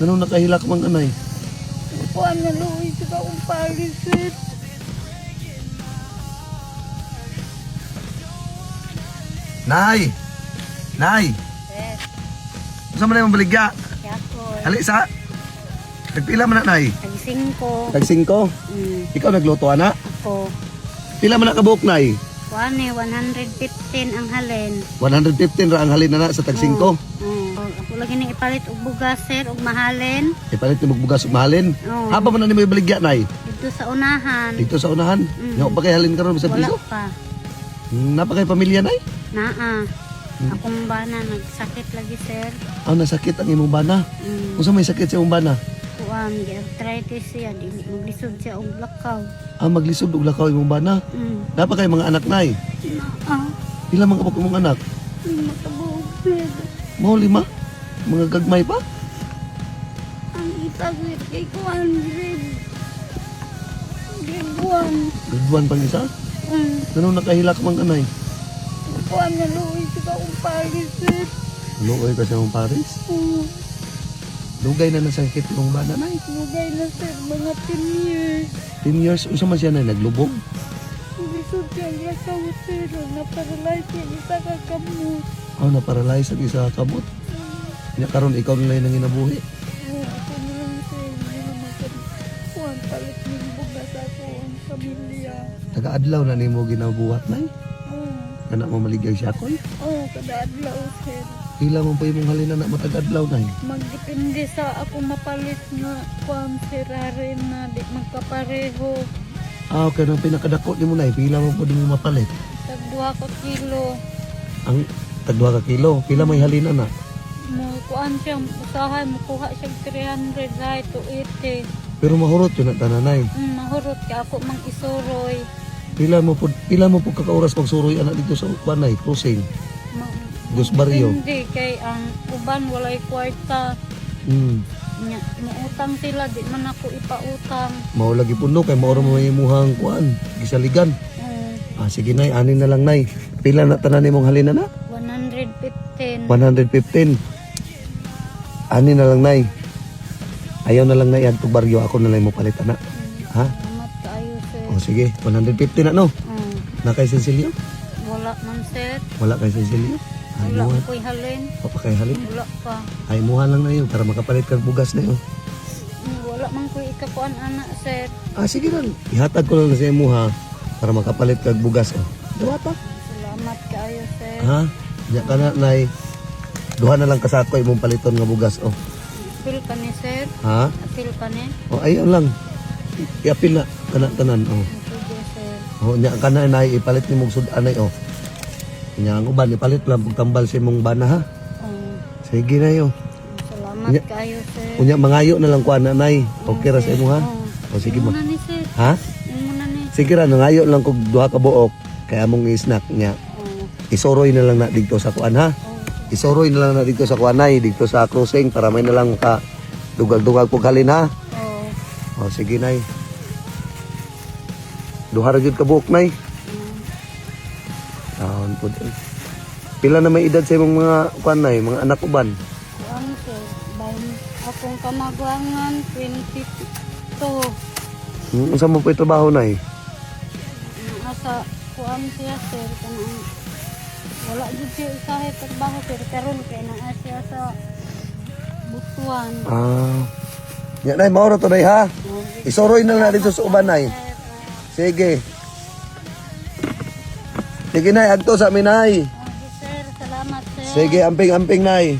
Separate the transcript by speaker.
Speaker 1: Anong nakahilak mang anay?
Speaker 2: Kuan na luoy sa akong palis, sir.
Speaker 1: Nay! Nay!
Speaker 2: Sir,
Speaker 1: Unsa man imong baligya?
Speaker 2: Yakoy.
Speaker 1: Ali sa. Nagpila man na, Nay?
Speaker 2: Tag-singko.
Speaker 1: Tag 5. Ikaw nagluto ana?
Speaker 2: Ako.
Speaker 1: Pila man na kabuok, Nay?
Speaker 2: Kuan eh, 115 ang halin.
Speaker 1: 115 ra ang halin na sa tag 5.
Speaker 2: Ako lagi nang ipalit og bugas, sir, og mahalin.
Speaker 1: Ipalit ni bugas ug mahalin.
Speaker 2: Oo.
Speaker 1: Haba man na nimo ibaligya, Nay?
Speaker 2: Dito sa unahan.
Speaker 1: Dito sa unahan. Nya pa kay halin karon sa
Speaker 2: Wala
Speaker 1: piso?
Speaker 2: pa.
Speaker 1: Napa kay pamilya, Nay?
Speaker 2: Naa. Akong bana nagsakit lagi, sir.
Speaker 1: Aw, nasakit ang imong bana. Unsa may sakit sa imong bana?
Speaker 2: Kuan, arthritis siya, dili maglisod siya og lakaw.
Speaker 1: Ah, maglisod og lakaw imong bana. Napa kay mga anak, Nay?
Speaker 2: Naa.
Speaker 1: Pila man kabuk imong anak?
Speaker 2: Lima ka buok, sir.
Speaker 1: Mao lima. Mga gagmay pa?
Speaker 2: Ang isa, sir, kay kuan, grade. Grade 1.
Speaker 1: Grade 1 pang isa? Ganun nakahilak mang anay.
Speaker 2: Kuan na luoy sa akong palis, sir.
Speaker 1: Luoy ka sa imong pares? Lugay na nasakit imong bana, Nay.
Speaker 2: Lugay na, sir, mga 10 years.
Speaker 1: 10 years, unsa man siya, Nay, naglubog?
Speaker 2: Lisod siya ang lakaw, sir. Na-paralyze siya isa ka kamot.
Speaker 1: Aw, na-paralyze ang isa ka kamot. Nya karon ikaw na lang nanginabuhi.
Speaker 2: Oo, ako na lang, sir. Hindi naman kami. Kuan, palit ng bugas ako ang pamilya.
Speaker 1: Taga-adlaw na nimo ginabuhat, Nay.
Speaker 2: Oo,
Speaker 1: Kana mo maligyag siya koy.
Speaker 2: oh, kada adlaw, sir.
Speaker 1: Pila man pa imong halina na matag-adlaw, Nay?
Speaker 2: Magdepende sa ako mapalit nga kuan, sir, harin na di magkapareho.
Speaker 1: Ah, okay, nang pinakadako nimo, Nay, pila man po mo mapalit?
Speaker 2: Tag 2 ka kilo.
Speaker 1: Ang tag 2 ka kilo, pila may halina na?
Speaker 2: Mo kuan siya, usahay mukuha siya 300 ay 280.
Speaker 1: Pero mahurot yun at tananay.
Speaker 2: Mahurot ka ako mang isuroy.
Speaker 1: Pila mo po kakauras magsuroy anak dito sa Banay, crossing? Dos Barrio.
Speaker 2: Hindi kay ang uban walay kwarta. Nya, muutang sila di man ako ipautang.
Speaker 1: Mao lagi puno kay mao ra mo imuhang kuan, gisaligan. Ah, sige nay, ani na lang, Nay. Pila na tanan nimong halina na?
Speaker 2: 115.
Speaker 1: 115. Ani na lang, Nay. Ayaw na lang na iadtog baryo, ako na lang mo palit ana. Ha?
Speaker 2: Salamat kaayo, sir.
Speaker 1: O sige, 150 na no. Na kay Cecilio?
Speaker 2: Wala man, sir.
Speaker 1: Wala kay Cecilio? Ay
Speaker 2: Wala
Speaker 1: mo,
Speaker 2: ko'y halin.
Speaker 1: pa kay halin.
Speaker 2: Wala pa.
Speaker 1: Ay muha lang na yun para makapalit kag bugas na yun.
Speaker 2: Wala man ko'y ikakuan ana, sir.
Speaker 1: Ah, sige lang. Ihatag ko lang sa imo ha para makapalit kag bugas oh. Duha pa.
Speaker 2: Salamat kaayo, sir.
Speaker 1: Ha? Diya ka na, Nay. Duha na lang kasako imong paliton nga bugas oh.
Speaker 2: Apil pa ni, sir.
Speaker 1: Ha?
Speaker 2: Apil pa ni.
Speaker 1: Oh, ayaw lang. Iapil na kana tanan oh.
Speaker 2: Sige, sir.
Speaker 1: Oh, nya ka na, Nay, ipalit nimo og sud-anay oh. Nya ang uban ipalit lang pag tambal sa imong bana ha.
Speaker 2: Oh,
Speaker 1: Sige na yo.
Speaker 2: salamat
Speaker 1: Unya-
Speaker 2: kaayo, sir.
Speaker 1: Unya mangayo na lang kuan na, Nay. Okay ra sa imo ha.
Speaker 2: Oh.
Speaker 1: O sige ma.
Speaker 2: Imo na ni, sir.
Speaker 1: Ha?
Speaker 2: Imo na ni.
Speaker 1: Sige ra, nangayo lang kog duha ka buok kay among i-snack niya.
Speaker 2: Oh.
Speaker 1: Isoroy na lang na dito sa kuan ha.
Speaker 2: Oh.
Speaker 1: Isoroy na lang na dito sa kuan, Nay, dito sa crossing para may na lang ka dugal-dugal pug halin ha.
Speaker 2: Oh.
Speaker 1: O sige, Nay. Duha ra jud ka buok, Nay. Taon po. Pila na may edad sa imong mga kuan, Nay, mga anak uban?
Speaker 2: Kuan, sir. Bay, akong kamagwangan 22.
Speaker 1: Unsa mo po trabaho, Nay?
Speaker 2: Nasa kuan siya, sir, kanang wala jud siya usahay trabaho, sir, karon kay naa siya sa Butuan.
Speaker 1: Ah. Nya, Nay, mao ra to, Nay ha. Isoroy na lang na dito sa uban, Nay. Sige. Sige, Nay, adto sa amin, Nay.
Speaker 2: Okay, sir, salamat, sir.
Speaker 1: Sige, amping-amping, Nay.